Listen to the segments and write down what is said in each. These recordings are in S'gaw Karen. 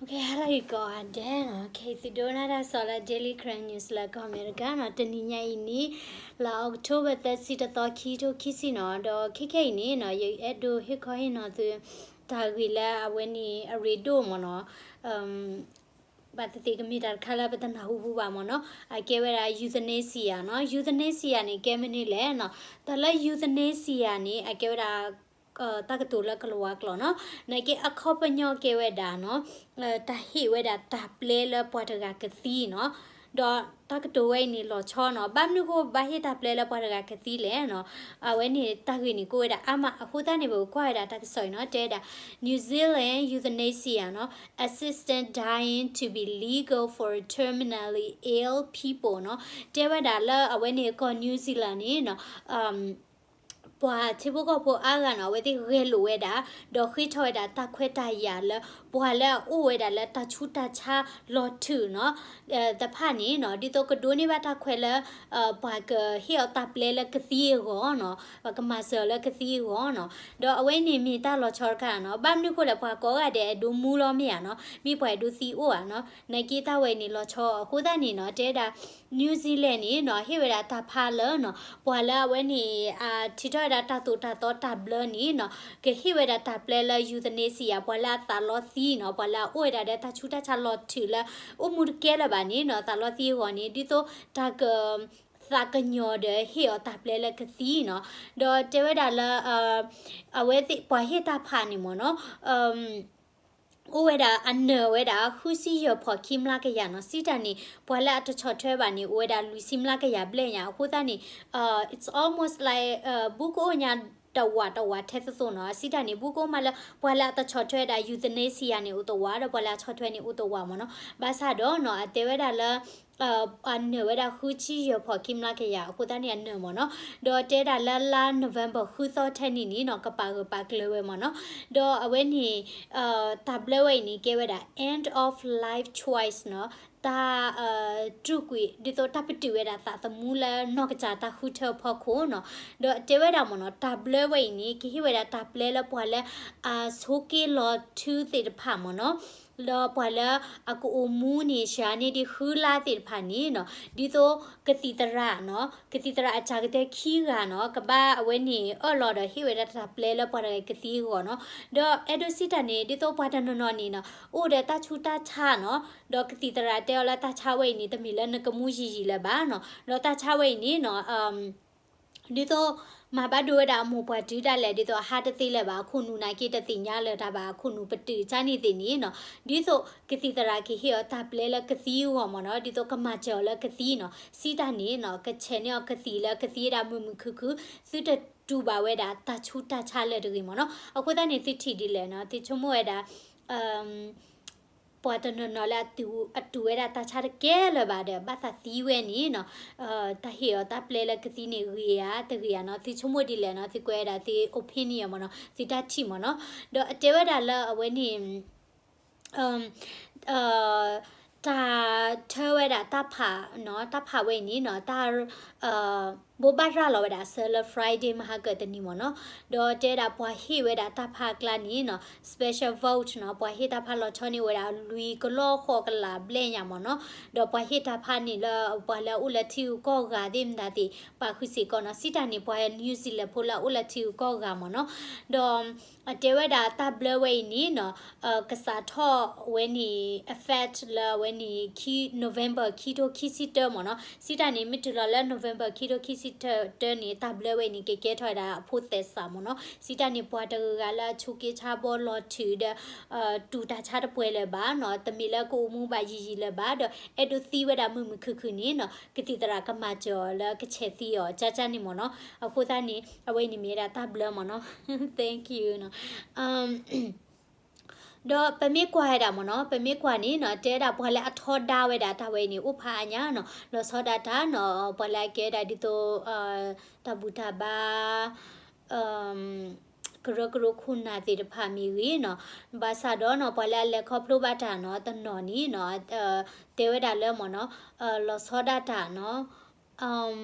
Okay, hello you guys, ဒဲနီၤ, ခဲအံၤသုဒိကနၣ်တၢ်ကစီၣ်လၢ Daily Karen News လၢကီၢ်အမဲရကၤနီၤ, တနံၤညါအံၤန့ၣ် လါအီးကထိဘၢၣ်သၢဆံတသီ ခံကထိခံဆံနီၤ, ဒီးခဲခဲအံၤန့ၣ်နီၤ ယအဲၣ်ဒိးဟ့ၣ်ခီဟ့ၣ်နီၤသု တၢ်ဂ့ၢ်လၢအဝဲန့ၣ်အရ့ဒိၣ်မ့ၢ်နီၤ, ဘၣ်သ့ၣ်သ့ၣ်ကမ့ၢ်တၢ်တခါလၢပတနၢ်ဟူပူၤဘၣ်မ့ၢ်နီၤ, အကဲဝဲဒၣ် euthanasia နီၤ, euthanasia န့ၣ် ကဲမနုၤလဲၣ်နီၤ, တၢ်လၢ euthanasia န့ၣ် အကဲဝဲဒၣ် တၢ်ကတိၤလၢကလၤဝါကျိာ်နီၤ, နာ်က့အခီပညီကဲဝဲဒၣ်နီၤ, တၢ်ဟ့ၣ်ဝဲဒၣ်တၢ်ပျဲလၢပှၤတဂၤကသံနီၤ, ဒီးတၢ်ကတိၤဝဲအံၤန့ၣ်လီၤဆီနီၤ, ဘၣ်မနုၤဃိဘၣ်ဟ့ၣ်တၢ်ပျဲလၢပှၤတဂၤကသံလဲၣ်နီၤ, အဝဲန့ၣ်တၢ်ဂ့ၢ်န့ၣ်ကအိၣ်ဝဲဒၣ်အါမး, အဃိသတးန့ၣ် ပကကွၢ်ဝဲဒၣ်တၢ်ကစီၣ်အံၤနီၤ, တဲဝဲဒၣ် New Zealand euthanasia နီၤ, assisted dying to be legal for terminally ill people နီၤ, တဲဝဲဒၣ်လၢအဝဲန့ၣ်ကီၢ် New Zealand န့ၣ်နီၤ ပှၤထံဖိကီၢ်ဖိအါဂၤနီၤ အဝဲသ့ၣ်ဂဲၤလိာ်ဝဲဒၣ်, ဒီးဃ့ထီၣ်ဝဲဒၣ်တၢ်ခွဲးတၢ်ယာ်လၢ ပှၤလၢအအိၣ်ဝဲဒၣ်လၢတၢ်ဆူးတၢ်ဆါလီၤထုးနီၤ, တဖၣ်န့ၣ်နီၤ ဒ်သိးကဒိးန့ၢ်ဘၣ်တၢ်ခွဲးလၢ ပှၤကဟ့ၣ်အီၤတၢ်ပျဲလၢကသံအဂီၢ်နီၤ, ပှၤကမၤစၢၤအီၤလၢကသံအဂီၢ်နီၤ, ဒီးအဝဲန့ၣ်မ့ၢ်တၢ်လီၤဆီတခါနီၤ, ဘၣ်မနုၤဃိလဲၣ် ပှၤကိးဂၤဒဲးအဲၣ်ဒိးမူလီၤမ့ၢ်ဧါနီၤ, မ့ၢ်ပှၤအဲၣ်ဒိးသံအိၣ်ဧါနီၤ, နာ်က့တၢ်ဝဲအံၤန့ၣ်လီၤဆီအဃိသတးန့ၣ်နီၤ, တဲဝဲဒၣ် New Zealand န့ၣ်နီၤ ဟ့ၣ်ဝဲဒၣ်တၢ်ဖးလၢနီၤ ပှၤလၢအဝဲန့ၣ် အထံၣ်ထီၣ်ဝဲဒၣ်တၢ်သိၣ်တၢ်သီတၢ်ဘျၢန့ၣ်နီၤ ကဟ့ၣ်ဝဲဒၣ်တၢ်ပျဲလၢ euthanasia ပှၤလၢအသးလီသံနီၤ, ပှၤလၢအအိၣ်ဝဲဒၣ်ဒီးတၢ်ဆူးတၢ်ဆါလီၤထုးလၢ အိၣ်မူတကဲလၢၤဘၣ်န့ၣ်နီၤ, သးလီသံအဂီၢ်န့ၣ် ဒ်သိးတၢ်က သးကညီၤဒီးဟ့ၣ်အီၤတၢ်ပျဲလၢကသံနီၤ, ဒီးတဲဝဲဒၣ်လၢ အဝဲသ့ၣ်ပှၤဟ့ၣ်တၢ်ဖးန့ၣ်မ့ၢ်နီၤ အိၣ်ဝဲဒၣ်အနၢၤဝဲဒၣ် ဃုဆံယဲၢ်ဖီၣ်ခံမျးကယၤနီၤ, စံးတၢ်န့ၣ် ပှၤလၢအတဆီၣ်ထွဲဘၣ်န့ၣ် အိၣ်ဝဲဒၣ်လွံၢ်ဆံမျးကယၤဘျဲၣ်ညါ, အဃိသတးန့ၣ် it's almost like ဘူးကအိၣ်ညါတဝာ်တဝာ်ထဲသိးသိးနီၤ, စံးတၢ်န့ၣ် ဘူးကအိၣ်မးလၢ ပှၤလၢအတဆီၣ်ထွဲဝဲဒၣ် euthanasia န့ၣ် အိၣ်တဝာ် ဒီးပှၤလၢအဆီၣ်ထွဲန့ၣ်အိၣ်တဝာ်မ့ၢ်နီၤ, ဘၣ်ဆၣ်ဒီးနီၤ အတဲဝဲဒၣ်လၢ အနၢၤဝဲဒၣ်ဃုဆံယဲၢ်ဖီၣ်ခံမျးကယၤ အဃိသတးန့ၣ်အနၢၤမ့ၢ်နီၤ, ဒီးတဲဒၣ်လၢလါ November ဃုသီထဲန့ၣ်န့ၣ်နီၤ ကပာ်ဂၢၢ်ပာ်ကျၢၤဝဲမ့ၢ်နီၤ, ဒီးအဝဲန့ၣ် တၢ်ဘျၢဝဲအံၤန့ၣ် ကဲဝဲဒၣ် end of life choice နီၤ, တၢ် တြူာ်ကွံာ် ဒ်သိးတၢ်ပတုာ်ဝဲဒၣ်သးသမူလၢနီၢ်ကစၢ်တၢ်ဃုထၢအဖီခိၣ်နီၤ, ဒီးတဲဝဲဒၣ်မ့ၢ်နီၤ တၢ်ဘျၢဝဲအံၤန့ၣ် ကဟ့ၣ်ဝဲဒၣ်တၢ်ပျဲလၢပှၤလၢ အဆိးက့လီၤထုသ့ၣ်တဖၣ်မ့ၢ်နီၤ လၢပှၤလၢအကအိၣ်မူန့ၣ် စှၤန့ၢ်ဒံးဃုလါသ့ၣ်တဖၣ်န့ၣ်နီၤ, ဒ်သိးကသံၣ်သရၣ်နီၤ, ကသံၣ်သရၣ်အစှၤကတၢၢ်ခံဂၤနီၤ ကဘၣ်အဝဲန့ၣ်အၢၣ်လီၤဒီးဟ့ၣ်ဝဲဒၣ်တၢ်ပျဲလၢပှၤတဂၤကသံအဂီၢ်နီၤ, ဒီးအဲၣ်ဒိးစံးတၢ်န့ၣ် ဒ်သိးပှၤတနီၤနီၤန့ၣ်နီၤ အိၣ်ဒီးတၢ်ဆူးတၢ်ဆါနီၤ, ဒီးကသံၣ်သရၣ်တဲအီၤလၢတၢ်ဆါဝဲအံၤန့ၣ် တမ့ၢ်လၢနကမူယံာ်ယံာ်လၢၤဘၣ်နီၤ, ဒီးတၢ်ဆါဝဲအံၤန့ၣ်နီၤ ဒ်သိး မၤဘၣ်ဒိဝဲဒၣ်အမိၢ်ပှၢ်တုၤဒၣ်လဲာ် ဒ်သိးအဟးတသ့လၢၤဘၣ် အခိၣ်နူာ်နာ်က့တသ့ၣ်ညါလၢၤတၢ်ဘၣ် အခိၣ်နူာ်ပတုာ်ကၢန့ၣ်သ့ၣ်န့ၣ်နီၤ, ဒ်သိးကသံၣ်သရၣ်ကဟ့ၣ်အီၤတၢ်ပျဲလၢကသံအဂီၢ်မ့ၢ်နီၤ, ဒ်သိးကမၤစၢၤအီၤလၢကသံနီၤ, စံးတၢ်န့ၣ်နီၤ ကဆဲးန့ၢ်အီၤကသံၣ်လၢကသံဝဲဒၣ်မုာ်မုာ်ခုၣ်ခုၣ်, သုတတူၢ်ဘၣ်ဝဲဒၣ်တၢ်ဆူးတၢ်ဆါလၢၤတဂ့ၤမ့ၢ်နီၤ, အဃိသတးန့ၣ် သုထံၣ်ဒ်လဲၣ်နီၤ, သုဆိကမိၣ်ဝဲဒၣ် ပှၤတနီၤနီၤလၢအတူၢ်ဝဲဒၣ်တၢ်ဆါတကဲလၢၤဘၣ်ဒီး ဘၣ်သးသံဝဲန့ၣ်နီၤ, တၢ်ဟ့ၣ်အီၤတၢ်ပျဲလၢကသံန့ၣ်ဂ့ၤဧါ တဂ့ၤဧါနီၤ, သုဆိကမိၣ်ဒ်လဲၣ်နီၤ, သုကွဲးဝဲဒၣ်သု opinion မ့ၢ်နီၤ, သုတၢ်ထံၣ်မ့ၢ်နီၤ, ဒီးအတဲဝဲဒၣ်လၢအဝဲန့ၣ် တၢ်ထၢဝဲဒၣ်တၢ်ဖးနီၤ, တၢ်ဖးဝဲအံၤန့ၣ်နီၤ, တၢ် ဘိးဘၣ်ရၤလီၤဝဲဒၣ်အဆၢလၢ Friday မဟါကၢၢ်တနံၤမ့ၢ်နီၤ, ဒီးတဲဒၣ်ပှၤဟ့ၣ်ဝဲဒၣ်တၢ်ဖးအကျါန့ၣ်နီၤ, special vote နီၤ, ပှၤဟ့ၣ်တၢ်ဖးလီၤဆီန့ၢ်ဝဲဒၣ်လွံၢ်ကလီၢ်ဃိးကလးဘျဲၣ်ညါမ့ၢ်နီၤ, ဒီးပှၤဟ့ၣ်တၢ်ဖးန့ၣ်လၢ ပှၤလၢအအိၣ်လၢထံဂုၤကီၢ်ဂၤသ့ၣ်မတၤသ့ၣ် ပာ်ဃုာ်စ့ၢ်ကီးနီၤ, စံးတၢ်န့ၣ် ပှၤ New Zealand ဖိလၢအအိၣ်လၢထံဂုၤကီၢ်ဂၤမ့ၢ်နီၤ, ဒီး အတဲဝဲဒၣ်တၢ်ဘျၢဝဲအံၤန့ၣ်နီၤ, ကစးထီၣ်ဝဲန့ၣ် effect လၢအဝဲန့ၣ် November ခံထိခံဆံတၢမ့ၢ်နီၤ, စံးတၢ်န့ၣ် မ့ၢ်တုၤလီၤလၢ November ခံထိခံဆံတၢန့ၣ် တၢ်ဘျၢဝဲအံၤန့ၣ် ကကဲထီၣ်ဝဲဒၣ်အဖိသဲးစးမ့ၢ်နီၤ, စံးတၢ်န့ၣ် ပှၤတဂၤဂၤလၢအဆိးက့ဆါဘီလီၤထုးဒီး တူၢ်တၢ်ဆါတပှဲၤလၢၤဘၣ်နီၤ, တမ့ၢ်လၢကအိၣ်မူဘၣ်ယံာ်ယံာ်လၢၤဘၣ်, ဒီးအဲၣ်ဒိးသံဝဲဒၣ်မုာ်မုာ်ခုၣ်ခုၣ်န့ၣ်နီၤ, ကသံၣ်သရၣ်ကမၤစၢၤအီၤလၢကဆဲးသံအီၤ ကၢ်ကၢ်န့ၣ်မ့ၢ်နီၤ, အဃိသတးန့ၣ် အဝဲအံၤန့ၣ်မ့ၢ်ဝဲဒၣ်တၢ်ဘျၢမ့ၢ်နီၤ, thank you နီၤ. ဒီးပမ့ၢ်ကွၢ်ဝဲဒၣ်မ့ၢ်နီၤ, ပမ့ၢ်ကွၢ်န့ၣ်နီၤ, တဲဝဲဒၣ်ပှၤလၢအထီဒါဝဲဒၣ်တၢ်ဝဲအံၤန့ၣ် အိၣ်ဖးအါညါနီၤ, လီၤဆီဒၣ်တၢ်နီၤ, ပှၤလၢအကဲဝဲဒၣ်ဒ်သိး တၢ်ဘူၣ်တၢ်ဘါ ကရၢကရိခိၣ်နၢ်သ့ၣ်တဖၣ်မ့ၢ်ဂ့ၤနီၤ, ဘၣ်ဆၣ်ဒီးနီၤ ပှၤလၢအလဲၤခီဖျိဘၣ်တၢ်နီၤ တနီၤန့ၣ်နီၤ, တဲဝဲဒၣ်လၢမ့ၢ်နီၤ, လီၤဆီဒၣ်တၢ်နီၤ, အမ်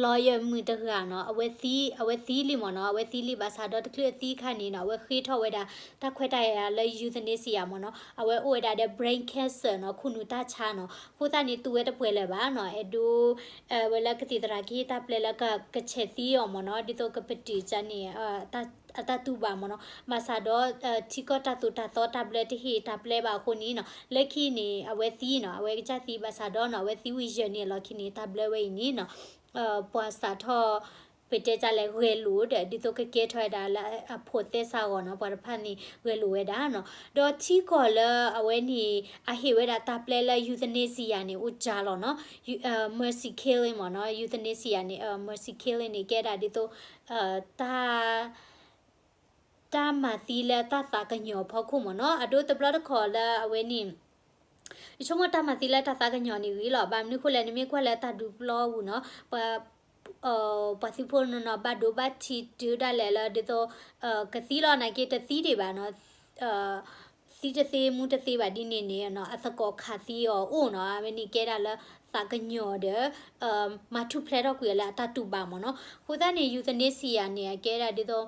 lawyer မုၣ်တဂၤနီၤ အဝဲသံ အဝဲသံလံမ့ၢ်နီၤ အဝဲသံလံဘၣ်ဆၣ်ဒီးတချုးအသံအခါန့ၣ်နီၤ အဝဲဃ့ထီၣ်ဝဲဒၣ် တၢ်ခွဲးတၢ်ယာ်လၢ euthanasia မ့ၢ်နီၤ အဝဲအိၣ်ဝဲဒၣ်ဒီး brain cancer နီၤ ခိၣ်နူာ်တၢ်ဆါနီၤ အဃိသတးန့ၣ် တူၢ်ဝဲတပှဲၤလၢၤဘၣ်နီၤ အဲၣ်ဒိး ဝဲလၢကသံၣ်သရၣ်ကဟ့ၣ်တၢ်ပျဲလၢက ကဆဲးသံအီၤမ့ၢ်နီၤ ဒ်သိးကပတုာ်ကန့ၣ် အတၢ်တူၢ်ဘၣ်မ့ၢ်နီၤ ဘၣ်ဆၣ်ဒီး ထံကီၢ်တၢ်သိၣ်တၢ်သီတၢ်ဘျၢတဟ့ၣ်တၢ်ပျဲဘၣ်အဃိန့ၣ်နီၤ လၢခံန့ၣ် အဝဲသံနီၤ အဝဲကစၢ်သံဘၣ်ဆၣ်ဒီးနီၤ အဝဲသံဝံၤယဲၢ်နံၣ်အလီၢ်ခံန့ၣ် တၢ်ဘျၢဝဲအံၤန့ၣ်နီၤ ပှၤစးထီၣ် ပတဲတၢ်လဲၣ် ဂဲၤလိာ်ဒီး ဒ်သိးကကဲထီၣ်ဝဲဒၣ်လၢအဖိးသဲစးအဂီၢ်နီၤ ပှၤတဖၣ်န့ၣ်ဂဲၤလိာ်ဝဲဒၣ်နီၤ ဒီးထံကီၢ်လၢအဝဲန့ၣ် အဟ့ၣ်ဝဲဒၣ်တၢ်ပျဲလၢ euthanasia န့ၣ် အိၣ်ကၢလီၤနီၤ mercy killing မ့ၢ်နီၤ euthanasia န့ၣ် mercy killing န့ၣ် ကဲဒၣ်ဒ်သိး တၢ် တၢ်မၤသံလၢတၢ်သးကညီၤအဖီခိၣ်မ့ၢ်နီၤ အဒိတဘျီတခီၣ်လၢအဝဲန့ၣ် ယဆိကမိၣ်တၢ်မၤသံလၢတၢ်သးကညီၤန့ၣ်ဂ့ၤလီၤ ဘၣ်မနုၤအဃိလဲၣ် နမ့ၢ်ကွၢ်လၢတၢ်ဒုးပျီပူၤနီၤ ပှၤ ပှၤသုးဖိနီၤနီၤ ဘၣ်ဒိဘၣ်ထံးတုၤဒၣ်လဲာ်လၢဒ်သိး ကသံလီၤနာ်က့တသံဒံးဘၣ်နီၤ သံတသ့မူတသ့ဘၣ်ဒ်န့ၣ်န့ၣ်နီၤ အသကိးခးသံအီၤအိၣ်နီၤ အဝဲန့ၣ်ကဲဒၣ်လၢသးကညီၤဒီး မၤထူၣ်ဖျဲးထီၣ်ကွံာ်အီၤလၢအတၢ်တူၢ်ဘၣ်မ့ၢ်နီၤ အဃိသတးန့ၣ် euthanasia န့ၣ် အကဲဒၣ်ဒ်သိး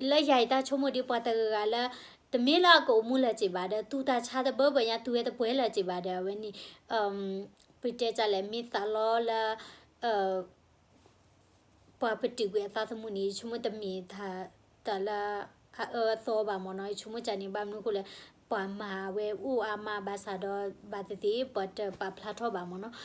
လၢယၤအံၤတၢ်ဆိကမိၣ်ဒ်ပှၤတဂၤဂၤလၢ တမ့ၢ်လၢအကအိၣ်မူလၢၤစ့ၢ်ဘၣ်ဒီး တူၢ်တၢ်ဆါတဘၢဘၢညါ တူၢ်ဝဲတပှဲၤလၢၤစ့ၢ်ဘၣ်ဒီး အဝဲန့ၣ် ပတဲတၢ်လဲၣ် မ့ၢ်သးလီလၢ ပှၤပတုာ်ကွံာ်အသးသမူန့ၣ် ယဆိကမိၣ်တမ့ၢ်တၢ်လၢအအၢအသီဘၣ်မ့ၢ်နီၤ ယဆိကမိၣ်ကန့ၣ် ဘၣ်မနုၤအဃိလဲၣ် ပှၤမၤဝဲအိၣ်အါမးဘၣ်ဆၣ်ဒီး ဘၣ်သ့ၣ်သ့ၣ် ပှၤတပာ်ဖျါထီၣ်ဘၣ်မ့ၢ်နီၤ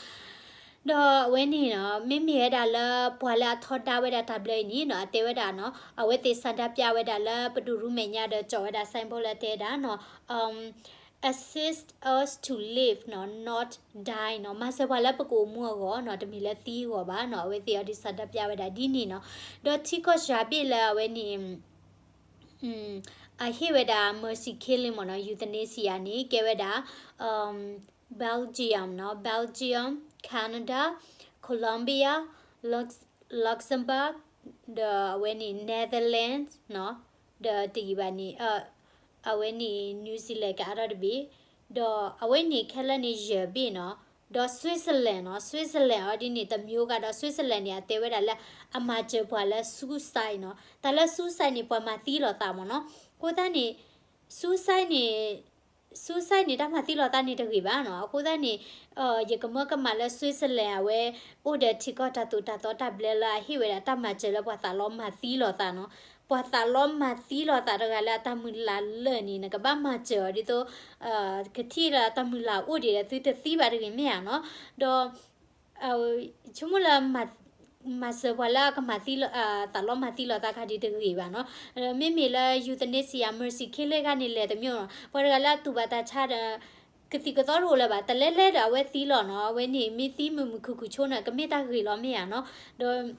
ဒီးအဝဲန့ၣ်နီၤ မ့မ့ၢ်ဝဲဒၣ်လၢပှၤလၢအထီဒါဝဲဒၣ်တၢ်ဘျၢအံၤန့ၣ်နီၤ အတဲဝဲဒၣ်နီၤ အဝဲသ့ၣ်ဆန္ဒပြဝဲဒၣ်လၢပဒိၣ်ရူမဲာ်ညါဒီး ကၠီၣ်ဝဲဒၣ် signboard လၢတဲဒၣ်နီၤ assist us to live နီၤ not die နီၤ မၤစၢၤပှၤလၢပကအိၣ်မူအဂီၢ်နီၤ တမ့ၢ်လၢသံအဂီၢ်ဘၣ်နီၤ အဝဲသ့ၣ်အီၤဒ်ဆန္ဒပြဝဲဒၣ်ဒ်န့ၣ်နီၤ ဒီးထံကီၢ်ယၤဘ့ၣ်လၢအဝဲန့ၣ် အဟ့ၣ်ဝဲဒၣ် mercy killing မ့ၢ်နီၤ euthanasia န့ၣ် ကဲဝဲဒၣ် Belgium နီၤ Belgium, Canada, Colombia, Lux- Luxembourg ဒီးအဝဲန့ၣ် Netherlands နီၤ ဒီးတယံာ်ဘၣ်န့ၣ် အဝဲန့ၣ် New Zealand ကအါထီၣ်တဘ့ၣ် ဒီးအဝဲန့ၣ်ခဲလၢာ်န့ၣ်ယဲၢ်ဘ့ၣ်နီၤ ဒီး Switzerland နီၤ Switzerland အီၤဒ်န့ၣ် တစ်မျိုးကဒီး Switzerland န့ၣ် အတဲဝဲဒၣ်လၢ အမၤစၢၤပှၤလၢ suicide နီၤ တၢ်လၢ suicide န့ၣ် ပှၤမၤသံလီၤသးမ့ၢ်နီၤ အဃိသတးန့ၣ် suicide န့ၣ် suicide န့ၣ် တၢ်မၤသံလီၤသးန့ၣ်တဂ့ၤဘၣ်နီၤ အဃိသတးန့ၣ် ယကမၢကမၣ်လၢ Switzerland အဝဲ အိၣ်ဒီးထံကီၢ်တၢ်သိၣ်တၢ်သီတၢ်ဘျၢလၢအဟ့ၣ်ဝဲဒၣ်တၢ်မၤစၢၤလၢပှၤသးလီမၤသံလီၤသးနီၤ ပှၤသးလီမၤသံလီၤသးတဂၤလၢအတၢ်မုၢ်လၢ်လၢာ်န့ၣ် နကဘၣ်မၤစၢၤအီၤဒ်သိး ကထံၣ်လၢအတၢ်မုၢ်လၢ်အိၣ်ဒံးဒီးသုတသံဘၣ်တဂ့ၤမ့ၢ်ဧါနီၤ ဒီး ဆိကမိၣ်လၢ မၤစၢၤပှၤလၢအကမၤသံ သးလီမၤသံလီၤသးခါဒ်တဂ့ၤဘၣ်နီၤ, မ့မ့ၢ်လၢ euthanasia mercy killing ခါန့ၣ်လဲၤတမံၤနီၤ, ပှၤတဂၤလၢအတူၢ်ဘၣ်တၢ်ဆါဒီး ကသံၣ်ကသီတအိၣ်လၢၤဘၣ်, တလဲလဲဒီးအဝဲသံလီၤနီၤ, အဝဲန့ၣ်မ့ၢ်သံမုာ်မုာ်ခုၣ်ခုၣ်ဆိနီၤ ကမ့ၢ်တၢ်ဂ့ၤလီၤမ့ၢ်ဧါနီၤ, ဒီး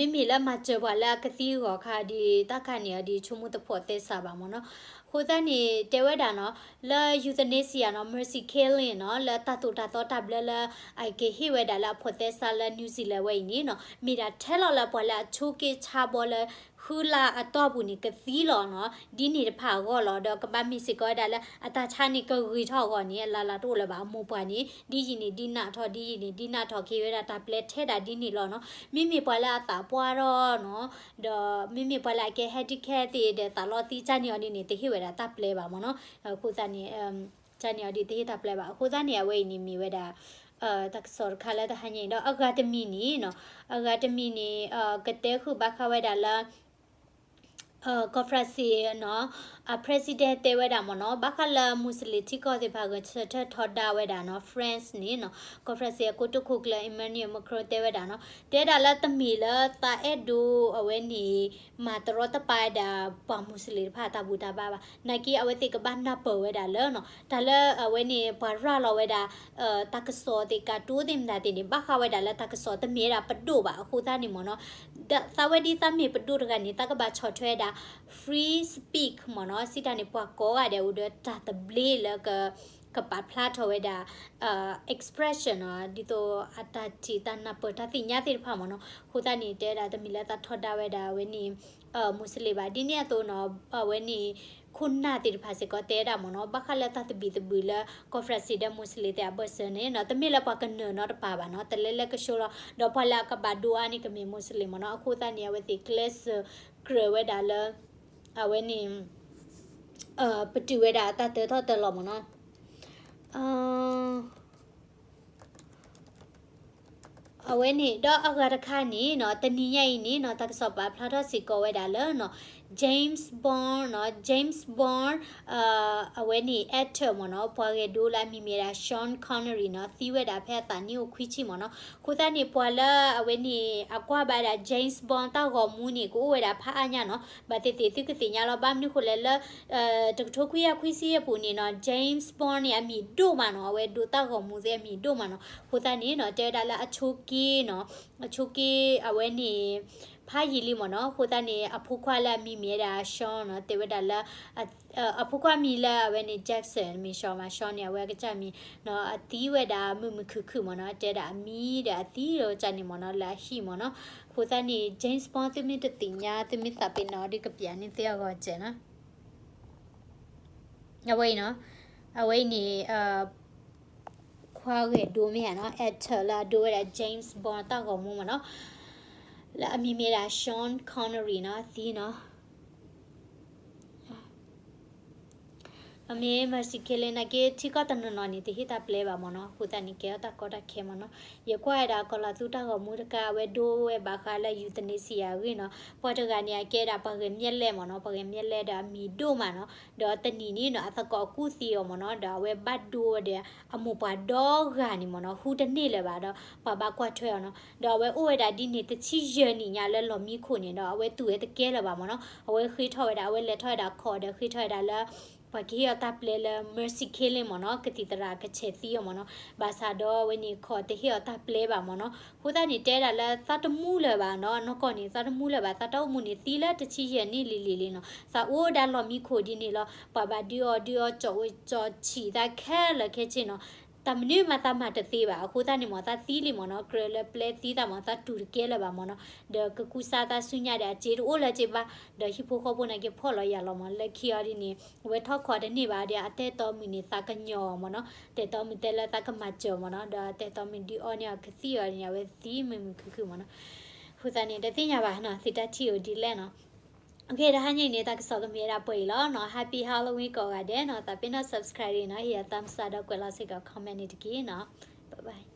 မ့မ့ၢ်လၢမၤစၢၤပှၤလၢအကသံအဂီၢ်ခါဒ်တၢ်ခါန့ၣ်အီၤဒ်ဆိကမိၣ်တဖိးသဲစးဘၣ်မ့ၢ်နီၤ, အဃိသတးန့ၣ် တဲဝဲဒၣ်နီၤ, လၢ euthanasia နီၤ mercy killing နီၤ လၢတၢ်သိၣ်တၢ်သီတၢ်ဘျၢလၢ အကဟ့ၣ်ဝဲဒၣ်လၢအဖိးသဲစးလၢ New Zealand ဝဲအံၤန့ၣ်နီၤ မ့ၢ်ဒၣ်ထဲလီၤလၢပှၤလၢအဆိးက့ဆါဘီလၢ ဃုလါအတီၢ်ပူၤန့ၣ် ကသံလီၤနီၤ, ဒ်န့ၣ်တဖၣ်အဂီၢ်လီၤ. ဒီးကဘၣ်မ့ၢ်စ့ၢ်ကီးဝဲဒၣ်လၢ အတၢ်ဆါန့ၣ်ကဂ့ၤထီၣ်အဂီၢ်န့ၣ် အလၢ်လၢ်တအိၣ်လၢၤဘၣ်, အမိၢ်ပှၢ်န့ၣ် ဒ်ယံာ်န့ၣ်ဒ်နးထီၣ် ဒ်ယံာ်န့ၣ်ဒ်နးထီၣ် ကဟ့ၣ်ဝဲဒၣ်တၢ်ပျဲထဲဒၣ်ဒ်န့ၣ်လီၤနီၤ. မ့မ့ၢ်ပှၤလၢအသးပှၢ်ထီၣ်နီၤ, ဒီးမ့မ့ၢ်ပှၤလၢအကဲ handicap သ့ၣ်ဒီးသးလီသံ ကၢ်န့ၣ်အီၤဒ်န့ၣ် တဟ့ၣ်ဝဲဒၣ်တၢ်ပျဲဘၣ်မ့ၢ်နီၤ, အဃိသတးန့ၣ် ကၢ်န့ၣ်အီၤဒ်တဟ့ၣ်တၢ်ပျဲဘၣ်. အဃိသတးန့ၣ် အဝဲအံၤန့ၣ်မ့ၢ်ဝဲဒၣ် တၢ်ကစီၣ်တခါလၢတဟါညါအံၤ ဒီးအဂၤတမံၤန့ၣ်နီၤ, အဂၤတမံၤန့ၣ် ကတဲဃုာ်ဘၣ်ဃးဝဲဒၣ်လၢ ကီၢ် France နီၤ, အ president တဲဝဲဒၣ်မ့ၢ်နီၤ, ဘၣ်ဃးလၢ Muslim ထံကီၢ်သ့ၣ်တဖၣ်ဂဲၤဆၢထၢၣ်ထီဒါဝဲဒၣ်နီၤ, France န့ၣ်နီၤ, ကီၢ် France အကိတိာ်ခိၣ်ကျၢၢ် Emmanuel Macron တဲဝဲဒၣ်နီၤ, တဲဒၣ်လၢတမ့ၢ်လၢသးအဲၣ်ဒိးအဝဲန့ၣ် မၤတရီတပါဝဲဒၣ်ပှၤ Muslim တဖၣ်အတၢ်ဘူၣ်တၢ်ဘါဘၣ်, နာ်က့အဝဲသ့ၣ်ကဘၣ်နၢ်ပၢၢ်ဝဲဒၣ်လၢနီၤ, တၢ်လၢအဝဲန့ၣ် ပှၤရၤလီၤဝဲဒၣ် တၢ်ကစီၣ်သ့ၣ် ကတိၤသ့ၣ်မတၤသ့ၣ်န့ၣ် ဘၣ်ဃးဝဲဒၣ်လၢတၢ်ကစီၣ်တမ့ၢ်ဝဲဒၣ်ပဒိၣ်ဘၣ်. အဃိသတးန့ၣ်မ့ၢ်နီၤ, သးဝဲဒ်သးမ့ၢ်ပဒိၣ်တဂၤန့ၣ် သးကဘၣ်ဆီၣ်ထွဲဝဲဒၣ် free speech မ့ၢ်နီၤ, စံးတၢ်န့ၣ် ပှၤကိးဂၤဒဲးအိၣ်ဒီးတၢ်သဘျ့လၢ ကပာ်ဖျါထီၣ်ဝဲဒၣ် expression နီၤ, ဒ်သိးအတၢ်ထံၣ်တၢ်နၢ်ပၢၢ်တၢ်သ့ၣ်ညါသ့ၣ်တဖၣ်မ့ၢ်နီၤ. အဃိသတးန့ၣ် တဲဝဲဒၣ်တမ့ၢ်လၢသးထီဒါဝဲဒၣ်အဝဲန့ၣ် Muslim ဘၣ်. ဒ်န့ၣ်အသိးနီၤ, အဝဲန့ၣ် ခိၣ်နၢ်သ့ၣ်တဖၣ်စ့ၢ်ကီးတဲဝဲဒၣ်မ့ၢ်နီၤ, ဘၣ်ဃးလၢတၢ်သဘံၣ်သဘုၣ်လၢ ကီၢ် France ဒီး Muslim သ့ၣ်အဘၢၣ်စၢၤန့ၣ်နီၤ, တမ့ၢ်လၢပှၤကနၢၤနီတပၤဘၣ်နီၤ, တလဲလဲကၠိလီၤ, ဒီးပှၤလၢအကဘၣ်ဒိအါန့ၣ် ကမ့ၢ် Muslim မ့ၢ်နီၤ. အဃိသတးန့ၣ် အဝဲသ့ၣ်ကျဲးစၢးကြၢးဝဲဒၣ်လၢ အဝဲန့ၣ် ပတုာ်ဝဲဒၣ်တၢ်တၢထီၣ်တၢလီၤမ့ၢ်နီၤ. အဝဲန့ၣ် ဒီးအဂၤတခါန့ၣ်နီၤ, တနံၤညါအံၤန့ၣ်နီၤ, တၢ်ကစီၣ်ပာ်ဖျါထီၣ်စ့ၢ်ကီးဝဲဒၣ်လၢနီၤ, James Bond နီၤ, James Bond အဝဲန့ၣ် actor မ့ၢ်နီၤ, ပှၤဂဲၤဒိလၢအမံၤမ့ၢ်ဒၣ် Sean Connery နီၤ, သံဝဲဒၣ်ဖဲအသးနံၣ်အိၣ်ခွံဆံမ့ၢ်နီၤ. အဃိသတးန့ၣ် ပှၤလၢအဝဲန့ၣ် အကွၢ်ဘၣ်ဝဲဒၣ် James Bond တၢ်ဂီၤမူန့ၣ် ကအိၣ်ဝဲဒၣ်ဖးအါညါနီၤ, ဘၣ်သ့ၣ်သ့ၣ်သုကသ့ၣ်ညါလီၤ, ဘၣ်မနုၤဃိလဲၣ်လၢ တကထိခွံကယၤခွံဆံယဲၢ်ပူၤန့ၣ်နီၤ, James Bond န့ၣ် အမံၤဒိၣ်မးနီၤ, အဝဲဒိးတၢ်ဂီၤမူသ့ၣ်အမံၤဒိၣ်မးနီၤ. အဃိသတးန့ၣ်နီၤ, တဲဝဲဒၣ်လၢအဆိးက့နီၤ, အဆိးက့အဝဲန့ၣ် ဖးယံာ်လံမ့ၢ်နီၤ. အဃိသတးန့ၣ် အဖိခွါလၢအမံၤမ့ၢ်ဝဲဒၣ် Sean နီၤ, တဲဝဲဒၣ်လၢ အဖိခွါမံၤလၢအဝဲန့ၣ် Jackson မ့ၢ် Sean မး, Sean န့ၣ် အဝဲအကစၢ်မံၤနီၤ, အသံဝဲဒၣ်မုာ်မုာ်ခုၣ်ခုၣ်မ့ၢ်နီၤ, တဲဒၣ်အမံၤဒီးအသံဒီးကစၢ်န့ၣ်မ့ၢ်နီၤ, လၢအဟံၣ်မ့ၢ်နီၤ. အဃိသတးန့ၣ် James Bond သုမ့ၢ်တသ့ၣ်ညါ သုမ့ၢ်သးပ့ၤနီၣ်ဒ်ကပျးန့ၢ်သုအဂီၢ်စဲးနီၤ. အဝဲအံၤနီၤ, အဝဲအံၤန့ၣ် ခွါဂဲၤဒိမ့ၢ်ဧါနီၤ, actor လၢအဒိဝဲဒၣ် James Bond တၢ်ဂီၤမူမ့ၢ်နီၤ, လၢအမံၤမ့ၢ်ဒၣ် Sean Connery နီၤ, အသံနီၤ. အမ့ၢ် Mercy Killing နာ်က့ ထံကီၢ်တနီၤနီၤန့ၣ် တဟ့ၣ်တၢ်ပျဲဘၣ်မ့ၢ်နီၤ, အဃိသတးန့ၣ် ကဲထီၣ်တၢ်ကီတၢ်ခဲမ့ၢ်နီၤ. ယကွၢ်ဝဲဒၣ်ကီၤလၤသူတၢ်ဂီၤမူတခါ အဝဲဒိဝဲဘၣ်ဃးလၢ euthanasia အဂ့ၢ်နီၤ. ပှၤတဂၤန့ၣ် အကဲဒၣ်ပှၤဂဲၤမျဲၢ်လဲၢ်မ့ၢ်နီၤ, ပှၤဂဲၤမျဲၢ်လဲၢ်ဒီးအမံၤဒိၣ်မးနီၤ. ဒီးတနံၤန့ၣ်နီၤ အသကိးကူၣ်သံအီၤမ့ၢ်နီၤ, ဒီးအဝဲဘၣ်ဒိဝဲဒီး အမိၢ်ပှၢ်ဒီဂၤန့ၣ်မ့ၢ်နီၤ, ဟူတန့ၢ်လၢၤဘၣ်ဒီး ပှၤဘၣ်ကွၢ်ထွဲအီၤနီၤ. ဒီးအဝဲအိၣ်ဝဲဒၣ်ဒ်န့ၣ် တဆံယဲၢ်နံၣ်ညါလၢလီၢ်မံခိၣ်န့ၣ်ဒီး အဝဲသူၣ်ဝဲတကဲလၢၤဘၣ်မ့ၢ်နီၤ. အဝဲဃ့ထီၣ်ဝဲဒၣ် အဝဲလဲၤထီၣ်ဝဲဒၣ်ခီၣ်ဒီးဃ့ထီၣ်ဝဲဒၣ်လၢ ပှၤကဟ့ၣ်အီၤတၢ်ပျဲလၢ mercy killing မ့ၢ်နီၤ, ကသံၣ်သရၣ်ကဆဲးသံအီၤမ့ၢ်နီၤ, ဘၣ်ဆၣ်ဒီးအဝဲန့ၣ်ခီၣ်တဟ့ၣ်အီၤတၢ်ပျဲဘၣ်မ့ၢ်နီၤ. အဃိသတးန့ၣ်တဲဒၣ်လၢသးတမူလၢၤဘၣ်နီၤ, နီၢ်ကီၢ်န့ၣ် သးတမူလၢၤဘၣ်, သးတၢ်အိၣ်မူန့ၣ်သံလၢတဆံယဲၢ်နံၣ်လံၤလံၤလံနီၤ, သးအိၣ်ဒၣ်လီၢ်မံခိၣ်ဒ်န့ၣ်လီၤ, ပှၤဘၣ်ဒုးအီၣ်ဒုးအီ ကၠီၣ်အိၣ်ကၠီၣ်ဆံးသးခဲလၢာ်ခဲဆ့နီၤ, တၢ်မနုၤမးသးမၤတသ့ဘၣ်, အဃိသတးန့ၣ်မ့ၢ်သးသံလံမ့ၢ်နီၤ, ကြၢးလၢပျဲသံသးမ့ၢ်သးတူၢ်တကဲလၢၤဘၣ်မ့ၢ်နီၤ, ဒီးကကူစါသးဆူညါဒီးအစ့တအိၣ်လၢၤစ့ဘၣ်, ဒီးဟံၣ်ဖိဃီဖိနာ်က့ဖီၣ်လီၤယာ်လီၤမ့ၢ်, လၢခံအီၤဒ်န့ၣ် အဝဲထီၣ်ခီၣ်တန့ၢ်ဘၣ်ဒီး အတဲတီမုၢ်န့ၣ်သးကညီၤမ့ၢ်နီၤ, တဲတီမုၢ်တဲလၢသးကမၤစၢၤမ့ၢ်နီၤ, ဒီးအတဲတီမုၢ်ဒုးအီန့ၢ်အီၤကသံၣ်အီၤန့ၣ် အဝဲသံမုာ်မုာ်ခုၣ်ခုၣ်မ့ၢ်နီၤ, အဃိသတးန့ၣ် တသ့ၣ်ညါဘၣ်နီၤ, သုတၢ်ထံၣ်အိၣ်ဒ်လဲၣ်နီၤ. တဟါညါအံၤန့ၣ် တၢ်ကစီၣ်ကမ့ၢ်ဝဲဒၣ်ပှဲၤအံၤလီၤနီၤ, Happy Halloween ကိးဂၤဒဲးနီၤ, သးပ့ၤနီၣ် subscribe နီၤ, ဟ့ၣ်ယၤ thumbs up ဒီးကွဲးလီၤစ့ၢ်ကီး comment န့ၣ်တက့ၢ်နီၤ, bye bye.